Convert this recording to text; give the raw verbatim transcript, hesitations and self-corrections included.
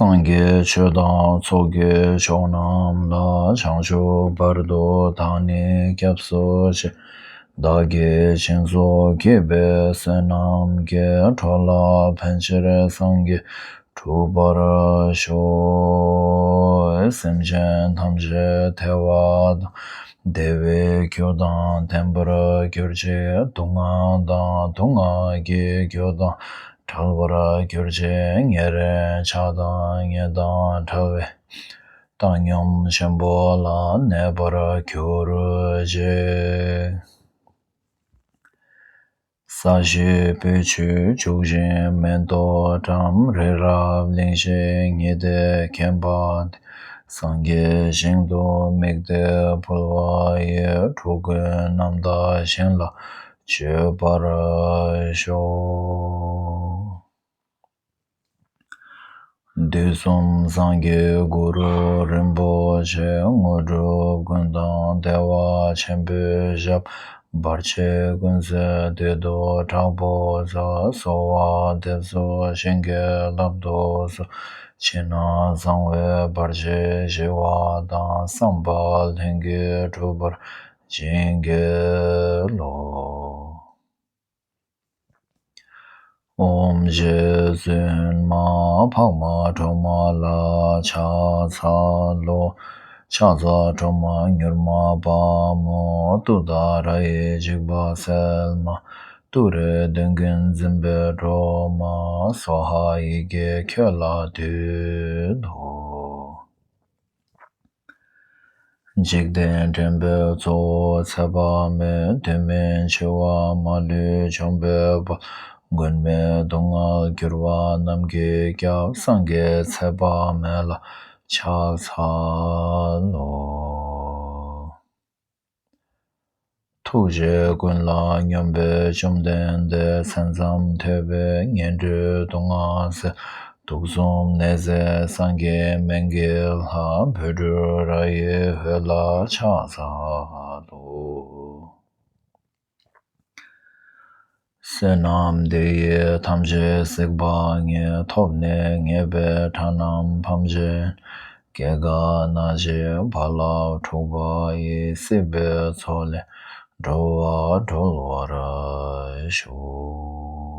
སངས་རྒྱས་ཆོས་དང་ཚོགས་ཀྱི་མཆོག་རྣམས་ལ། བྱང་ཆུབ་བར་དུ་བདག་ནི་སྐྱབས་སུ་མཆི། བདག་གིས་སྦྱིན་སོགས་བགྱིས་པའི་བསོད་ནམས་ཀྱིས། འགྲོ་ལ་ཕན་ཕྱིར་སངས་རྒྱས་འགྲུབ་པར་ཤོག། སེམས་ཅན་ཐམས་ཅད་བདེ་བ་དང་བདེ་བའི་རྒྱུ་དང་ལྡན་པར་གྱུར་ཅིག། སྡུག་བསྔལ་དང་སྡུག་བསྔལ་གྱི་རྒྱུ་དང་བྲལ་བར་གྱུར་ཅིག། ཉེ་རིང་ཆགས་སྡང་ཉེ་དང་བྲལ་བའི་བཏང་སྙོམས་ཆེན་པོ་ལ་གནས་པར་གྱུར་ཅིག། ས་གཞི་སྤོས་ཆུས་བྱུགས་ཤིང་མེ་ཏོག་བཀྲམ། རི་རབ་གླིང་བཞི་ཉི་ཟླས་བརྒྱན་པ་དེར། སངས་རྒྱས་ཞིང་དུ་དམིགས་ཏེ་འབུལ་བ་ཡི། འགྲོ་ཀུན་རྣམ་དག་ཞིང་ལ་སྤྱོད་པར་ཤོག། དུས་གསུམ་སངས་རྒྱས་གུ་རུ་རིན་པོ་ཆེ། དངོས་གྲུབ་ཀུན་དང་བདེ་བ་ཆེན་པོའི་ཞབས། བར་ཆད་ཀུན་སེལ་བདུད་དོ་དྲག་པོ་ཚ། གསོལ་བ་འདེབས་སོ་བྱིན་གྱིས་བརླབ་ཏུ་གསོལ། ཕྱི་ནང་གསང་བའི་བར་ཆད་ཞི་བ་དང་། བསམ་པ་ལྷུན་གྱིས་འགྲུབ་པར་བྱིན་གྱིས་རློབས། ཨོཾ་རྗེ་བཙུན་མ་འཕགས་མ་སྒྲོལ་མ་ལ་ཕྱག་འཚལ་ལོ། ཕྱག་འཚལ་སྒྲོལ་མ་མྱུར་མ་དཔའ་མོ། ཏུཏྟཱ་ར་ཡི་འཇིགས་པ་སེལ་མ། ཏུ་རེ་གདོན་ཀུན་འཛིན་པའི་སྒྲོལ་མ། སྭཱ་ཧཱ་ཡི་གེ་ཁྱོད་ལ་འདུད་དོ། འཇིག་རྟེན་འདྲེན་པའི་གཙོ་བོ་ཚེ་དཔག་མེད། དུས་མིན་འཆི་བ་མ་ལུས་འཇོམས་པའི་དཔལ། མགོན་མེད་སྡུག་བསྔལ་སྒྱུ་བ་རྣམས་ཀྱི་སྐྱབས། སངས་རྒྱས་ཚེ་དཔག་མེད་ལ་ཕྱག་འཚལ་ལོ། ཐུགས་རྗེ་ཀུན་ལ་སྙོམས་པའི་བཅོམ་ལྡན་འདས། མཚན་ཙམ་ཐོས་པས་ངན་འགྲོའི་སྡུག་བསྔལ་སེལ། དུག་གསུམ་ནད་སེལ་སངས་རྒྱས་སྨན་གྱི་བླ། བཻ་ཌཱུརྱ་ཡི་འོད་ལ་ཕྱག་འཚལ་ལོ། བསོད་ནམས་འདི་ཡིས་ཐམས་ཅད་གཟིགས་པ་ཉིད། ཐོབ་ནས་ཉེས་པའི་དགྲ་རྣམས་ཕམ་བྱས། སྐྱེ་རྒ་ན་འཆིའི་རྦ་རླབས་འཁྲུགས་པ་ཡི། སྲིད་པའི་མཚོ་ལས་འགྲོ་བ་སྒྲོལ་བར་ཤོག།